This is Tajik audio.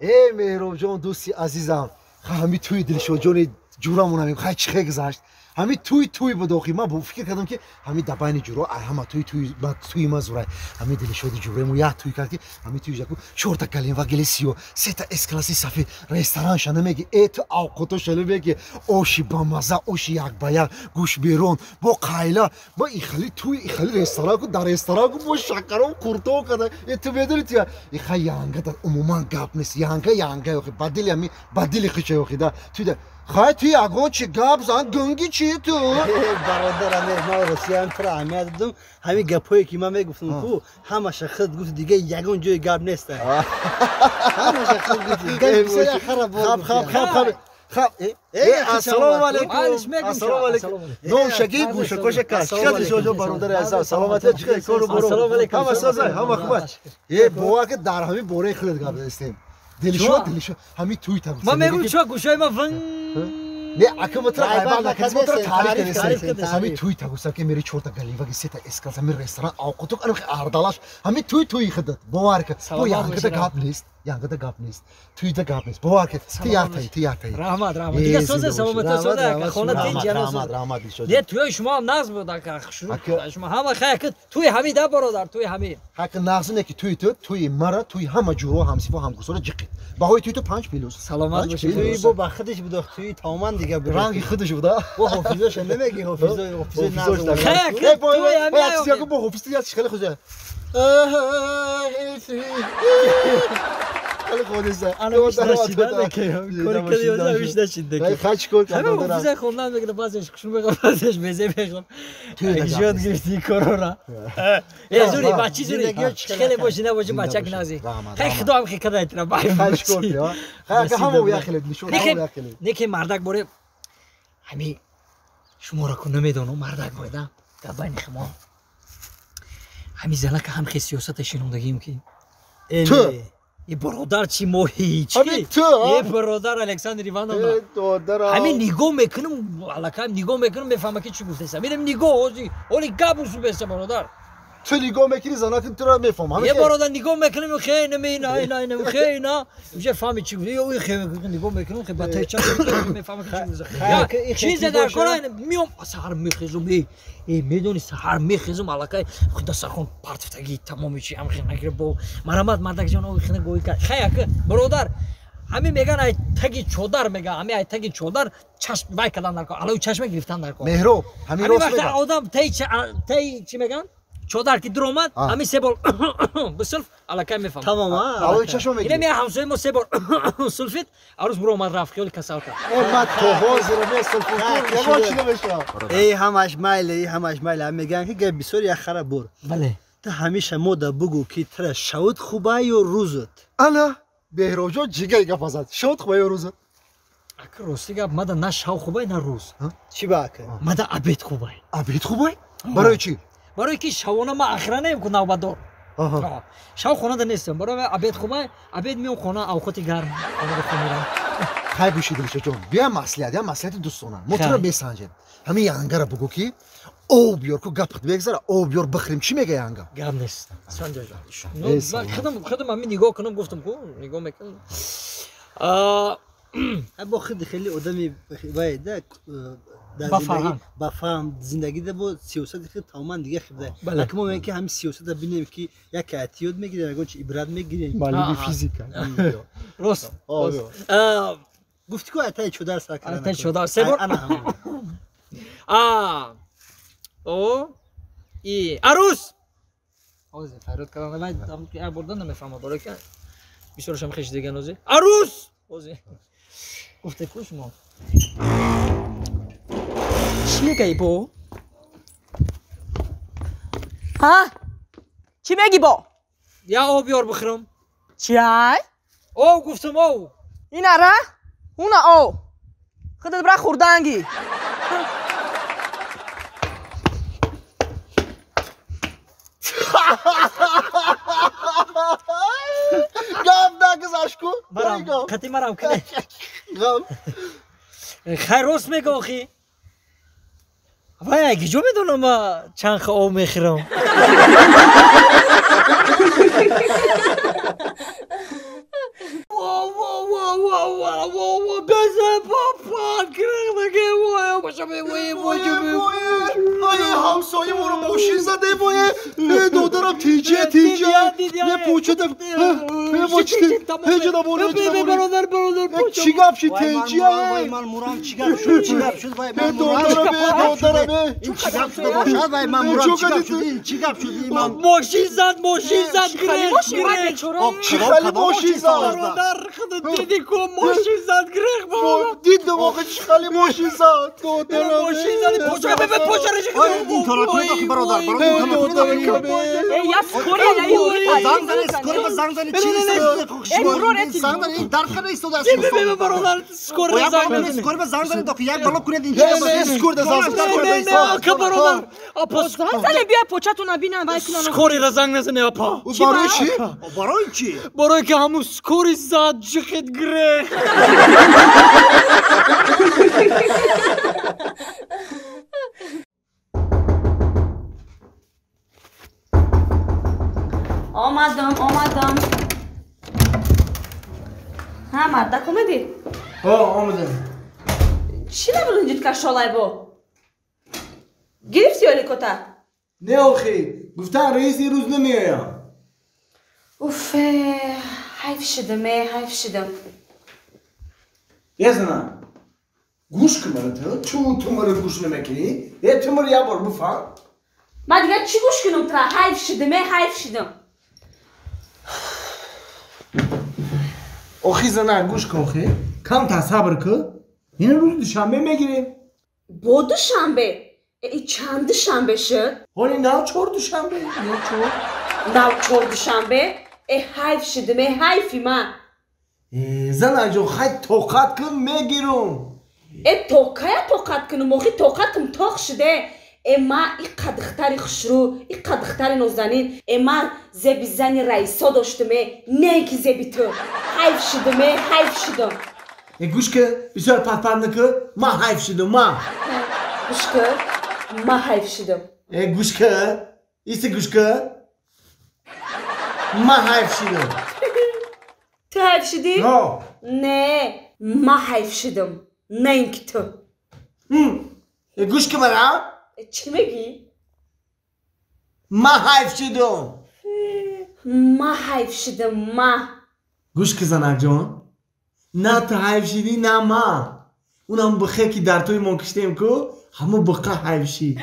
Э Меҳробҷон, дӯсти азизам, ҳами туи Дилшодҷони ҷурамона мегӯ, хай чӣ хе гузашт? Ҳами туй туй буд охи. Ман фикр кардам ки ҳами дар байни ҷуро ай ҳама туй туй туи ма зурай. Ҳами Дилшоди ҷураи як туй кард ки ҳами туй жаку чорта галинва гели сиё, сета С-класси сафед, ресторан шана меги, э ту авқото шана меги, оши бамаза, оши як ба як, гӯш берон, бо қайла, ма ихали туй, ихали ресторан ку, дар ресторан ку бо шакаром қурто када. Э ту медони ту иха янга дар умуман гап нест, янга янга охи, ба дили ҳами ба дили хича охи да. Ту да хай ту ягон чи гап зан, гунги чи ту? Бародар, ман росиям туро аҳамият додам. Ҳамин гапҳое ки ман мегуфтам ку, ҳамаша худ гуфт, дига ягон ҷои гап нест. Ҳамаша худ гуфт. Хаб хаб хаб хаб хаб. Ассалому алайкум. Ассалому алайкум. Номшаги гӯшакоша кас. Чӣ қадр шоҷон бародари азиз. Саломатӣ чӣ қадр кору боро. Ҳама созай, ҳама хуб аст. Э бовар ки дар ҳамин бораи худат гап задистем. Дилшод, Дилшод, ҳамин туй та. Ман мегӯм чӣ гӯшаи ман ван. Не, ака мо туро ғайбат накардем, мо туро таъриф кардем. Ҳамин туй та гуфтам ки мери чорта галиваги сета С-класс, ҳамин ресторан, авқоту ардалаш, ҳамин туй туи худат. Бовар кун. Бо янгада гап нест, янгада гап нест. Туйда гап нест. Бовар кун. Ту ятай, ту ятай. Раҳмат, раҳмат. Дига соза саломатӣ соза, ака хона тинҷ яна. Раҳмат, раҳмат Дилшод. Не, туи шумо ҳам нағз буд ака. Шумо ҳама хай ака туи ҳамид а бародар, туи ҳамид. Ҳаки нағз не ки туи ту, туи мара, туи ҳама ҷуро, ҳамсифо, ҳамкурсоро ҷиқид. Баҳои туи ту 5 плюс. Саломат бошед. Туи бо ба худаш буд, туи тамоман дига буд. Ранги худаш буда. Бо ҳофизоша намеги, ҳофизо, ҳофизои нағз. Хай ака туи ҳамид. Як бо ҳофиз як хеле худаш. хеле худиса. Ана виш нашида ки. Кори кади оза виш нашида ки. Хай чикор кардам? Ҳама ҳофиза хондан мегирад, баъзеш хушну мегирад, баъзеш мезе мехонам. Ёд гирифти корора. Э зури, бачи зури. Хеле боши набоши бачак нази. Хай худо ҳам хикада айтра. Хай чикор ки, хай ака ҳама я хеле нишон, ҳама я хеле. Неки мардак боре ҳами шуморо ку намедонам, мардак боре дар байни химо. Ҳами занака ҳам хе сиёсата шинондагием ки. Ту Е бародар чи мо ҳеч. Ҳамин ту? Е бародар Александр Ивановна. Е додарам. Ҳамин нигоҳ мекунам, аллакай нигоҳ мекунам, мефаҳмам ки чӣ гуфтеса. Медам нигоҳ ҳози, ҳоли гап усубеса бародар. Ту нигоҳ мекунӣ, занакин туро мефаҳмам. Е бародар нигоҳ мекунам, хе наме на на на хе на. Уже фаҳми чӣ гуфт. Ё хе нигоҳ мекунам, хе ба теча мефаҳмам ки чӣ гуфт. Чизе дар кора миём саҳар мехезум, э медони саҳар мехезум, аллакай худа сархон партифтаги тамоми чи ам хе нагир бо марамат мардакҷон о хе гӯй кард. Хай ака бародар ҳамин меган ай таги чодар меган, ҳамин ай таги чодар чашм вай кардан дар кор, алои чашма гирифтан дар кор. Меҳроб, ҳамин рост меган. Одам тай чи меган? Чодар ки дуромад, ҳамин се бор бисулф, аллакай мефаҳмам. Тамом, алои чашма мегирӣ. Ина ҳамсояи мо се бор сулфид, арӯз буромад рафт, хиёли касал кард. Э ман то ҳозир месулфум, ягон чи намешавам. Эй ҳамаш майле, эй ҳамаш майле. Мегӯянд ки гап бисёр як хара бур. Бале. Ту ҳамеша мода бугӯ ки тура шавд хуба ё рӯзат? Ана Беҳробҷон ҷигари гап зад. Шавд хуба ё рӯзат? Ака рости гап, мада на шав хубай, на рӯз. Чӣ ба ака? Мада обед хубай. Обед хубай? Барои чӣ? Барои ки шавона ман охранаем ку навбатдор. Шав хонада нестам. Барои обед хубай, обед меом хона, авқоти гарм, хонада хонирам. Хай гӯши Дилшодҷон, бия маслиҳат, я маслиҳати дӯстона. Мо туро месанҷем. Ҳамин янгара бугӯ ки об биёр ку гапат бегзара, об биёр бихӯрем. Чӣ мега янга? Гап нест. Санҷаҷон. Худам худам ҳамин нигоҳ кунам гуфтам ку, нигоҳ мекунам. Бо худ хеле одами вай да ба фаҳм зиндагӣ да бо сиёсати худ тамоман дига хибда. Ака мо мегӯем ки ҳамин сиёсата бинем ки як эҳтиёт мегирем, ягон чи ибрат мегирем. Маълуми физика. Рост. Гуфти ку айтай чодар сар кардан. Айтай чодар се бор. А О И арӯз. Ҳозир фарёд кардам, вай як борда намефаҳмам, барои ки бисёрашам хеш диган ҳозир. Арӯз! Ҳозир. Гуфте ку шумо. Чӣ мегаи бо? Ҳа? Чӣ меги бо? Я об биёр бихӯрам. Чай? Об гуфтам об. Инара? Уна об. Худат бира хӯрданги. Гап нагузашт ку? Марам, қати марам кне. Гап. Хай рост мега охи. Вай гиҷо медонам ма чанд ха об мехӯрам. ва беза папа грехдаге вой бошаме вой вой ай ҳамсоя моро мошин заде вой э додарам тиҷа тиҷа не пучада ҳеҷа набори бародар бародар чӣ гап шид тиҷа вой ман мурам чӣ гап шуд чӣ гап шуд вой ман мурам додарам ин чӣ гап шуд бошад вой ман мурам чӣ гап шуд ин чӣ гап шуд ин ман мошин зад грех чӣ хали мошин зад бародар худ диди ку мошин зад грех бародар дидам охи чӣ хали мошин зад додарам мошин зад пошо бе пошо реши ин тараф кунед бародар бародар э я скоро я занг зане скоро занг зане чӣ занг зане ин дар кара истода аст бе бародар скоро занг зане скоро занг зане дохи як бало кунед ин чӣ скоро занг зане ака бародар апа занг зане биё початона бинам вай кунам скоро занг назане апа барои чӣ барои чӣ барои ки ҳамун скори зад ҷихид грех. омадам омадам. Ҳа мардак омадӣ? Ҳо омадам. Чӣ набуринҷид кашолай бо? Гирифтӣ ёликота? Не охи, гуфтан раис ин рӯз намеоям. Уф, ҳайф шудам, ҳайф шудам. Е зана, гӯш кун мара ту, чун ту мара гӯш намекунӣ? Е ту мара як бор бифаҳм. Ман дигар чӣ гӯш кунам тура? Ҳайф шудам, ҳайф шудам. Охи зана, гӯш кун охи. Камтар сабр кун. Ин рӯзи душанбе мегирем. Бо душанбе? Чанд душанбе шуд? Ҳоли нав чор душанбе. Нав чор. Нав чор душанбе? Э ҳайф шудам, э ҳайфи ман. Занаҷон, хай тоқат кун, мегирум. Э то кая тоқат кунам? Охи тоқатам тоқ шуде. Э ма иқа духтари хушрӯ, иқа духтари нозанин, э ман зеби зани раисо доштам, э не ки зеби ту. Ҳайф шудам, э ҳайф шудам. Э гӯш кун, бисёр патпат накун, ман ҳайф шудам, ман. Гӯш кун, ман ҳайф шудам. Э гӯш кун, иси гӯш кун. Ман ҳайф шудам. Ту ҳайф шудӣ? Ҳо. Не, ман ҳайф шудам, на ин ки ту. Э гӯш кун мара. Чӣ мегӣ? Ман ҳайф шудам. Ман ҳайф шудам, ман. Гӯш кун занакҷон, на ту ҳайф шудӣ, на ман. Унам бихе ки дар тӯи мо киштем ку, ҳамо биқа ҳайф шид.